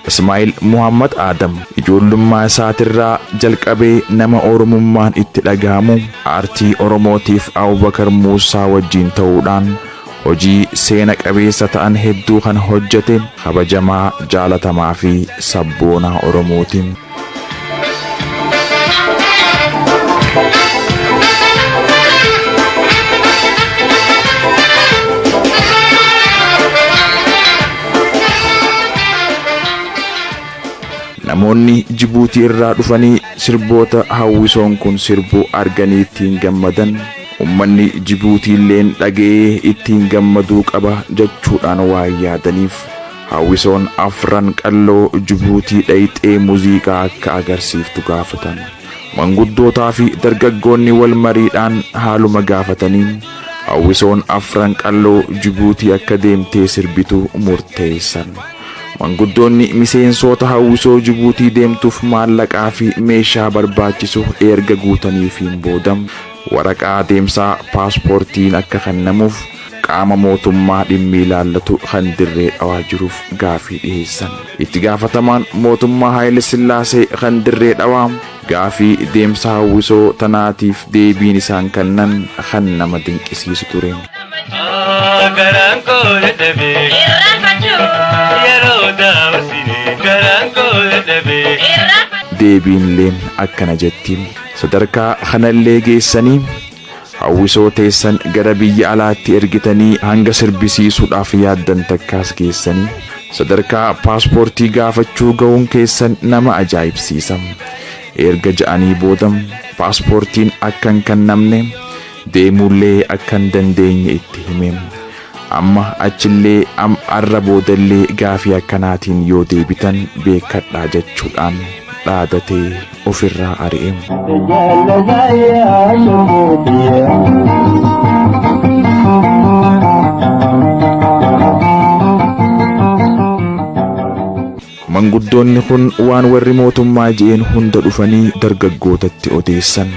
Ismaa'il Muhammad Aadam ijoollummaa isaatirraa jalqabee nama Oromummaan itti dhagahamu, aartii Oromootiif Abubakar Muusaa wajjiin ta'uudhaan hojii seena qabeessa ta'an hedduu kan hojjete kabajamaa, jaalatamaa fi sabboonaa Oromooti. Namoonni Jibuutii irraa dhufanii sirboota hawwisoon kun sirbu arganii ittiin gammadan, ummanni Jibuutiilleen dhaga'ee ittiin gammaduu qaba jechuudhaan waan yaadaniif, hawwisoon Afran Qalloo Jibuutii dhayxee muziiqaa akka agarsiiftu gaafatan. Manguddootaa fi dargaggoonni wal mariidhaan haaluma gaafataniin hawwisoon Afran Qalloo Jibuutii akka deemtee sirbitu murteessan. Manguddoonni miseensoota hawwisoo Jibuutii deemtuuf maallaqaa fi meeshaa barbaachisu erga guutaniifiin booda, waraqaa deemsaa paaspoortiin akka kennamuuf qaama mootummaa dhimmi ilaallatu kan Dirree Dhawaa jiruuf gaafii dhiheessan. Itti gaafatamaan mootummaa Haayile Sillaasee kan Dirree Dhawaa gaafii deemsa hawwisoo tanaatiif deebiin isaan kennan kan nama dinqisiisu ture. Garaan koo dadhabee yeroo dabarsine, garaan koo dadhabee. Deebiinleen akkana jetti: "Sadarkaa kanallee geessanii hawwisoo teessan gara biyya alaatti ergitanii hanga sirbisiisuudhaaf yaaddan takkaas geessanii sadarkaa paaspoortii gaafachuu ga'uun keessan nama ajaa'ibsiisa" erga ja'anii booda, paaspoortiin akka hin kennamne, deemuullee akka hin dandeenye itti hime. "Amma achillee arra boodallee gaafii akkanaatiin yoo deebitan beekadhaa" jechuudhaan dhaadatee ofirraa ari'e. Jaalala shamuutiya. Manguddoonni kun waan warri mootummaa je'een hunda dhufanii dargaggootatti odeessan.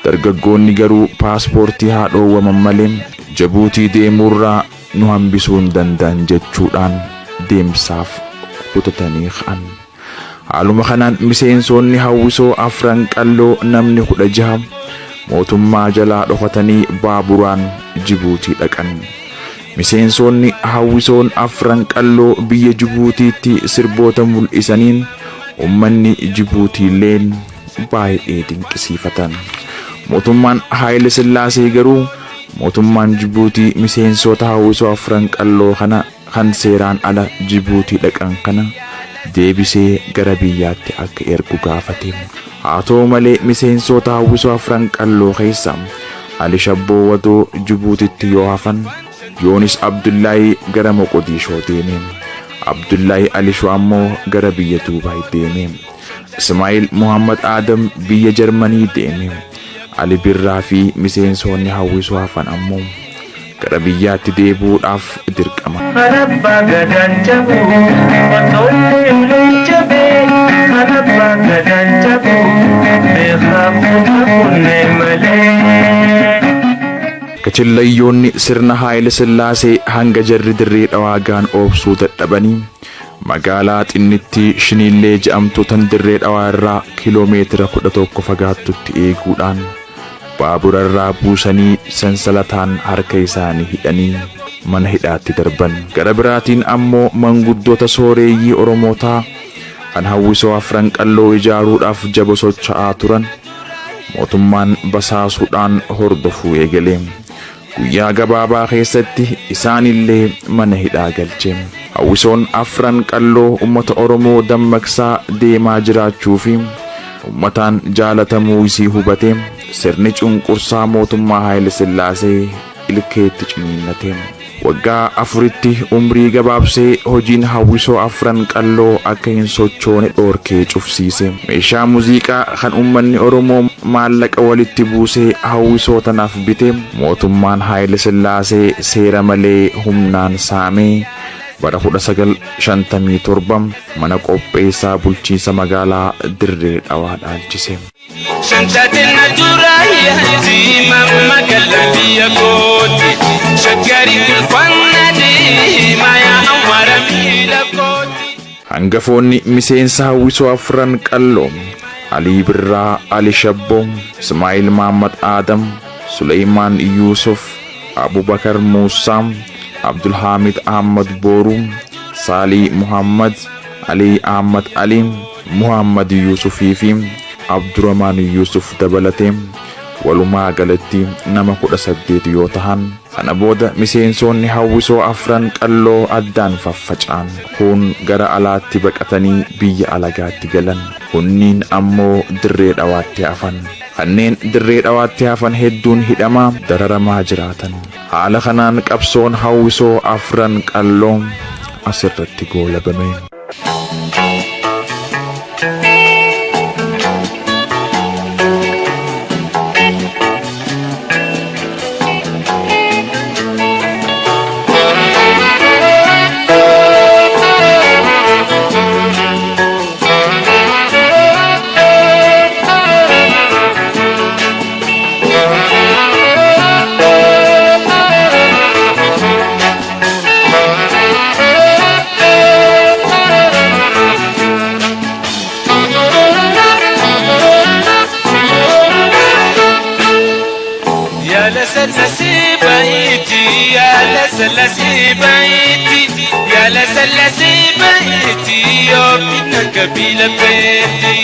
Dargaggoonni garuu paaspoortii haa dhoowwaman malee Jabuutii deemuurraa nu hambisuu hin danda'an jechuudhaan deemsaaf kutatanii ka'an. Haaluma kanaan miseensonni hawwisoo Afran Qalloo namni 16 mootummaa jalaa dhokatanii baaburaan Jibuutii dhaqan. Miseensonni hawwisoon Afran Qalloo biyya Jibuutiitti sirboota mul'isaniin ummanni Jibuutiilleen baay'ee dinqisiifatan. Mootummaan Haayile Sillaasee garuu mootummaan Jibuutii miseensota hawwisoo Afran Qalloo kana kan seeraan ala Jibuutii dhaqan kana deebisee gara biyyaatti akka ergu gaafate. Haa ta'u malee, miseensota hawwisoo Afran Qalloo keessa Ali Shabboo Wadoo Jibuutitti yoo hafan, Yoonis Abdullaahi gara Moqodiishoo deeme. Abdullaahi Alishoo ammoo gara biyya Duubaay deeme. Ismaa'il Muhammad Aadam biyya Jarmanii deeme. Ali Birraa fi miseensonni hawwisoo hafan ammoo gara biyyaatti deebi'uudhaaf dirqama. Kanabbaa gadaan cabu otollee ulee cabee, kanabbaa gadaan cabu beekaa fuuta kunneen malee. Kachillayyoonni sirna Haayile Sillaasee hanga jarri Dirree Dhawaa gaan oobsuu dadhabanii magaalaa xinnittii Shiniillee jedhamtu tan Dirree Dhawaa irraa kiiloomeetira 11 fagaattutti eeguudhaan baabura irraa buusanii sansalataan harka isaanii hidhanii mana hidhaatti darban. Gara biraatiin ammoo manguddoota sooreeyyii Oromootaa kan hawwisoo Afran Qalloo ijaaruudhaaf jaba socho'aa turan mootummaan basaasuudhaan hordofuu eegale. Guyyaa gabaabaa keessatti isaanillee mana hidhaa galche. Hawwisoon Afran Qalloo uummata Oromoo dammaqsaa deemaa jiraachuu fi uummataan jaalatamuu isii hubate sirni cunqursaa mootummaa Haayile Sillaasee ilkeetti ciniinnate. Waggaa 4tti umrii gabaabsee hojiin hawwisoo Afran Qalloo akka hin sochoone dhoorkee cufsiise. Meeshaa muuziqaa kan uummanni Oromoo maallaqa walitti buusee hawwisoo tanaaf bite mootummaan Haayile Sillaasee seera malee humnaan saamee bara 1957 mana qopheessaa bulchiinsa magaalaa Dirree Dhawaa dhaalchise. Shantatina dura yaasi mamma biyya kooti shaggari tulfanna deema yaa awwaara miila kooti. Hanga Hangafoonni miseensa hawwisoo Afran Qalloo Alii Birraa Ali Shabboo, Ismaa'il Mahammad Aadam, Suleymaan Yuusuf, Abubakar Muusaa, Abdulhaamid Ahmad Booruu, Saalii Muhammad, Alii Ahmad Ali, Muhammad Yuusufii fi Abdurrahmaan Yuusuf dabalatee walumaa galatti nama 18 yoo tahan, kana booda miseensonni hawwisoo Afran Qalloo addaan faffaca'an. Kun gara alaatti baqatanii biyya alagaatti galan. Kunniin ammoo Dirree Dhawaatti hafan. Kanneen Dirree Dhawaatti hafan hedduun hidhamaa dararamaa jiraatan. Haala kanaan qabsoon hawwisoo Afran Qalloo asirratti goolabame. يا لسلسي بيتي، يا لسلسي بيتي، يا لسلسي بيتي، يا بيتنا كبيلة بيتي.